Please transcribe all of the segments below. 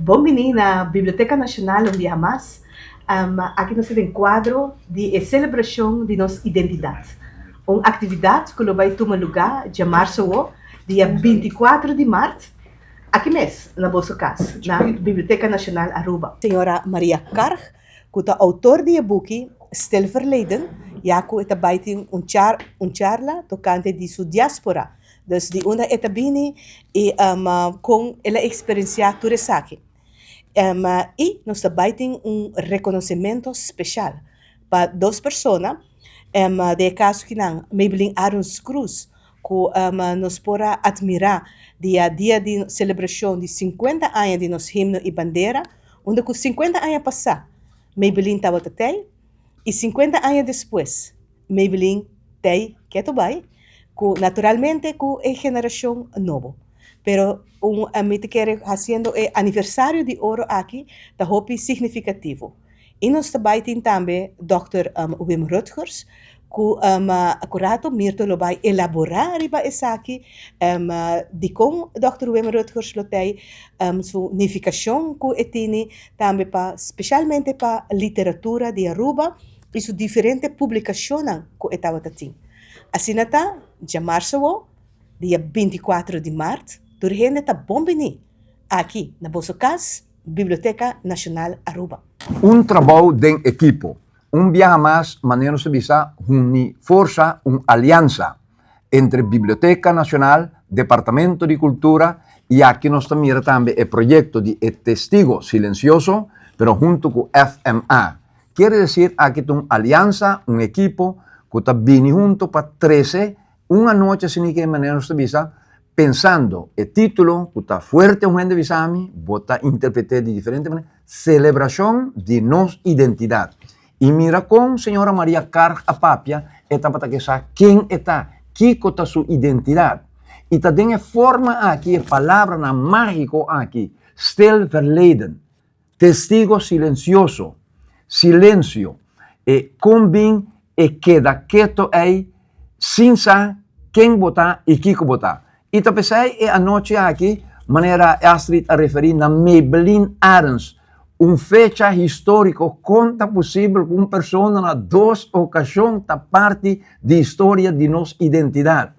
Bon bini na Biblioteca Nacional un biaha mas. Aki nos ta den cuadro di e celebracion di nos identidad. Un actividad cu lo bay tuma luga djamarzo awo, dia 24 di maart, aki mes na boso cas, na Biblioteca Nacional Aruba. Señora Maria Karg, cu ta autor di e buki Stil Verleden, ya cu e ta bay tin un un charla tocante di su diaspora. Dus di unda e ta bini y con el a experiencia tur esaki. Y nos ta bay tin un reconocimento special pa dos persona, den e caso kinan Maybelline Arons Cruz, cu nos por a admira dia dia di celebracion di 50 aña di nos himno y bandera, unda cu 50 aña pasa Maybelline tabata tey y 50 aña despues Maybelline tey keto bay, cu naturalmente cu e generacion nobo. Pero un mi ta kere haciendo e aniversario di oro aki ta hopi significativo. Y nos ta bay tin tambe Dr. Wim Rutgers, cu acurato Mirto lo bay elabora riba esaki, dicon Dr. Wim Rutgers lo tey, su nificacion cu e tini tambe pa specialmente pa literatura di Aruba y su diferente publicacionnan cu e tabata tin. Asina ta, djamarzo awo, dia 24 di maart, tur hende ta bon bini aki na boso cas, Biblioteca Nacional Aruba. Un trabou den ekipo. Un biaha mas, manera nos ta bisa, uni forsa, un aliansa entre Biblioteca Nacional, Departamento di Cultura y aki nos ta mira tambe e proyecto di e Testigo Silencioso, pero hunto cu FMA. Kier decir aki ta un aliansa, un ekipo cu ta bini hunto pa trece un anochi asina ke manera nos ta bisa, pensando e titulo cu ta fuerte. Un hende bisa mi, bo ta interprete di diferente manera, celebracion di nos identidad. Y mira con señora Maria Karg a papia, e tabata ke sa ken e ta, kiko ta su identidad. Y ta den e forma aki, e palabranan magico aki, stil verleden, testigo silencioso, silencio, e con bin e keda keto ei sin sa ken bo ta y kiko bo ta. Y ta pesey e anochi aki, manera Astrid a referi na Maybelline Arends, un fecha historico. Con ta posibel cu un persona na dos ocasion ta parti di historia di nos identidad?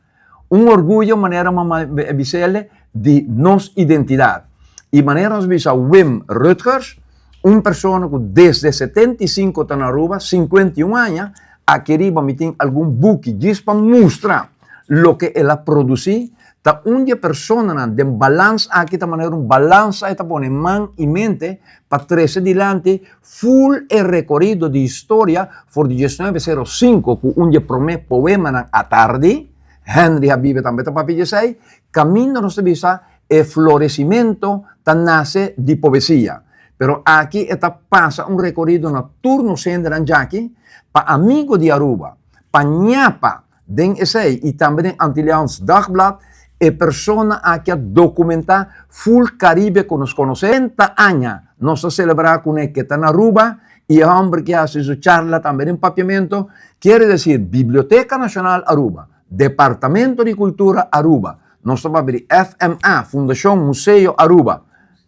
Un orguyo, manera mama bisele, di nos identidad. Y manera nos bisa Wim Rutgers, un persona cu desde 75 ta na Aruba, 51 aña, aki riba mi tin algun buki, djis pa mustra loke el a produci, ta un di e personanan den balans aki, ta manera un balansa e ta pone man y mente pa trece dilanti full e recorido di historia for di 1905 cu un di e prome poemanan Atardi, Henry Habibe tambe ta papia di esey, caminda nos ta bisa e florecimento ta nace di poesia. Pero aki e ta pasa un recorido na tur nos hendenan djaki, pa amigo di Aruba, pa ñapa den esey y tambe den Antilliaans Dagblad, e persona aki a documenta full Caribe cu nos conoce. 30 aña nos ta celebra cu ne ke ta na Aruba y e homber ki haci su charla tambe den Papiamento. Kier decir Biblioteca Nacional Aruba, Departamento di Cultura Aruba, nos ta papia di FMA, Fundacion Museo Aruba,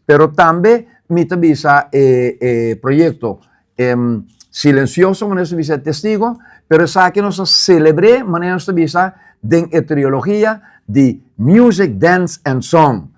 pero tambe mi ta bisa e proyecto silencioso, manera nos ta bisa testigo, pero esaki nos ta celebre, manera nos ta bisa, den e trilogia di Music, Dance and Song.